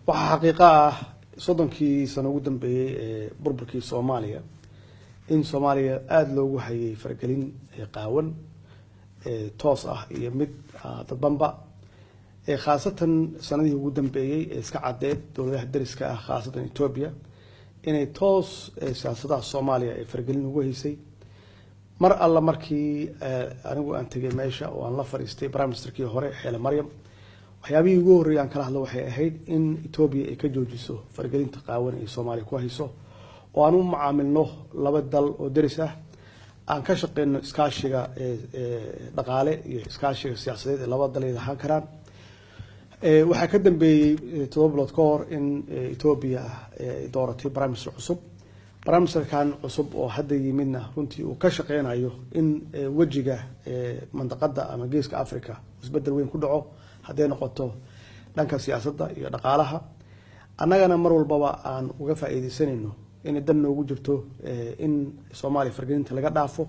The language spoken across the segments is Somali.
Waxaa xaqiiqa ah 30kii sano ugu dambeeyey ee burburkii Soomaaliya in Soomaaliya aada loogu hayay faragelin qaawan, toos ah iyo mid dadbanba, khaasatan sanadihii ugu dambeeyey ee iska caddeed dowladaha dariska ah, khaasatan Etoobiya, inay toos siyaasadaha Soomaaliya ay faragelin ugu haysay. Mar alla markii anigu aan tegay meesha oo aan la fadhiistay prime ministerkii hore Xeele Maryam, waxyaabihii ugu horreeyay aan kala hadlo waxay ahayd in Etoobiya ay ka joojiso faragelinta qaawan ay Soomaaliya ku hayso, oo aan u macaamilno laba dal oo deris ah, aan ka shaqeyno iskaashiga dhaqaale iyo iskaashiga siyaasadeed ee labada dal ay lahaan karaan. Waxaa ka dambeeyey 7 bilood ka hor in Etoobiya ay dooratay prime minister cusub. Prime ministerkan cusub oo hadda yimidna runtii uu ka shaqeynayo in wejiga mandaqada ama Geeska Africa isbedel weyn ku dhaco, hadday noqoto dhanka siyaasadda iyo dhaqaalaha. Annagana mar walbaba aan uga faa'iideysanayno inay dan noogu jirto in Soomaaliya fargelinta laga dhaafo,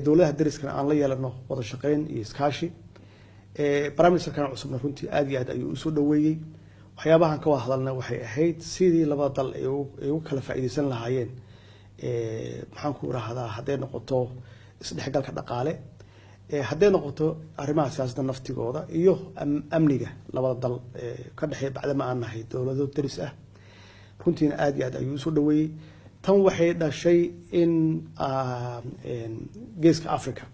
dowladaha dariskana aan la yeelano wada shaqeyn iyo iskaashi. Prime ministerkan cusubna runtii aada iyo aad ayuu usoo dhaweeyey. Waxyaabahan ka wada hadalna waxay ahayd sidii labada dal ay ugu kala faa'iideysan lahaayeen, maxaan ku rahdaa, hadday noqoto isdhexgalka dhaqaale, hadday noqoto arrimaha siyaasadda naftigooda iyo amniga labada dal ka dhexeeya, bacdama aan nahay dowlado deris ah. Runtiina aada iyo aad ayuu usoo dhaweeyey. Tan waxay dhashay in Geeska Africa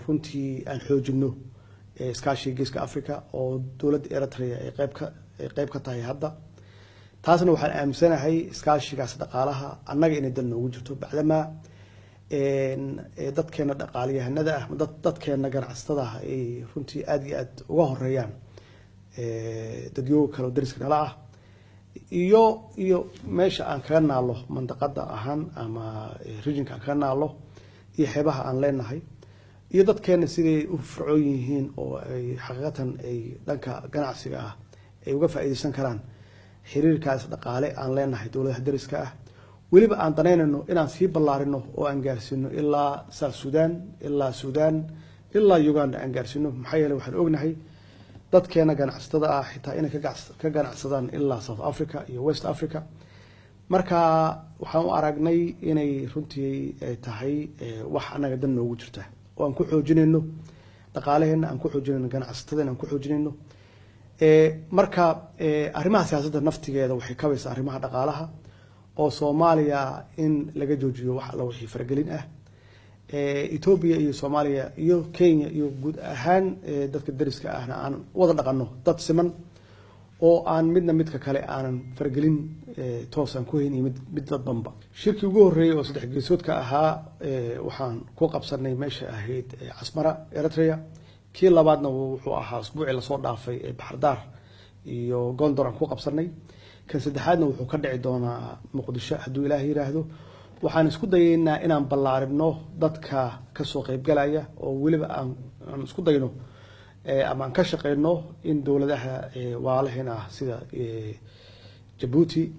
runtii aan xoojino iskaashiga Geeska Africa oo dowladda Eritrea ay qeyb ka tahay hadda. Taasna waxaan aaminsanahay iskaashigaas dhaqaalaha annaga inay dal noogu jirto, bacdamaa dadkeena dhaqaaliyahanada ah, dadkeena ganacsatada ah ay runtii aada iyo aad uga horeeyaan dadyooga kale oo dariska nala ah, iyo meesha aan kaga naalo mandaqada ahaan ama regionka aan kaga naalo iyo xeebaha aan leenahay iyo dadkeena siday u fircoon yihiin oo ay xaqiiqatan ay dhanka ganacsiga ah ay uga faa'iideysan karaan xiriirkaas dhaqaale aan leenahay dowladaha dariska ah. Weliba aan danaynayno inaan sii ballaarino oo aan gaarsiino ilaa South Sudan, ilaa Sudan, ilaa Uganda aan gaarsiino, maxaa yeeley waxaan ognahay dadkeena ganacsatada ah xitaa inay ka ganacsadaan ilaa South Africa iyo West Africa. Marka waxaan u aragnay inay runtii tahay wax annaga dan noogu jirta oo aan ku xoojinayno dhaqaalaheena, aan ku xoojinayno ganacsatadeenna, aan ku xoojinayno. Marka arrimaha siyaasadda naftigeeda waxay kabaysaa arrimaha dhaqaalaha, oo Soomaaliya in laga joojiyo wax alla wixii faragelin ah. Etoobiya iyo Soomaaliya iyo Kenya iyo guud ahaan dadka dariska ahna aan wada dhaqano dad siman oo aan midna midka kale aanan faragelin toosaan ku hayn iyo mid dadbanba. Shirkii ugu horreeyey oo saddex geesoodka ahaa waxaan ku qabsanay meesha ahayd Casmara, Eritrea. Kii labaadna wuxuu ahaa usbuucii lasoo dhaafay ee Baxardaar iyo Gondor aan ku qabsanay. Kan saddexaadna wuxuu ka dhici doonaa Muqdisho hadduu Ilaah yiraahdo. Waxaan isku dayaynaa inaan ballaarino dadka kasoo qaybgalaya, oo weliba aan isku dayno ama aan ka shaqeyno in dowladaha walaalaheena ah sida Jabuuti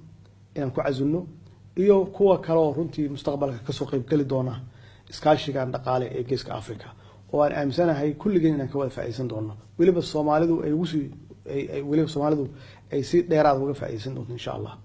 inaan ku casunno iyo kuwa kale oo runtii mustaqbalka kasoo qaybgeli doona iskaashigan dhaqaale ee Geeska Africa, oo aan aaminsanahay kulligeen inaan ka wada faa'iideysan doono, weliba Soomaalidu ay ugu sii weliba Soomaalidu ay si dheeraad uga faa'iideysan doonto, insha Allah.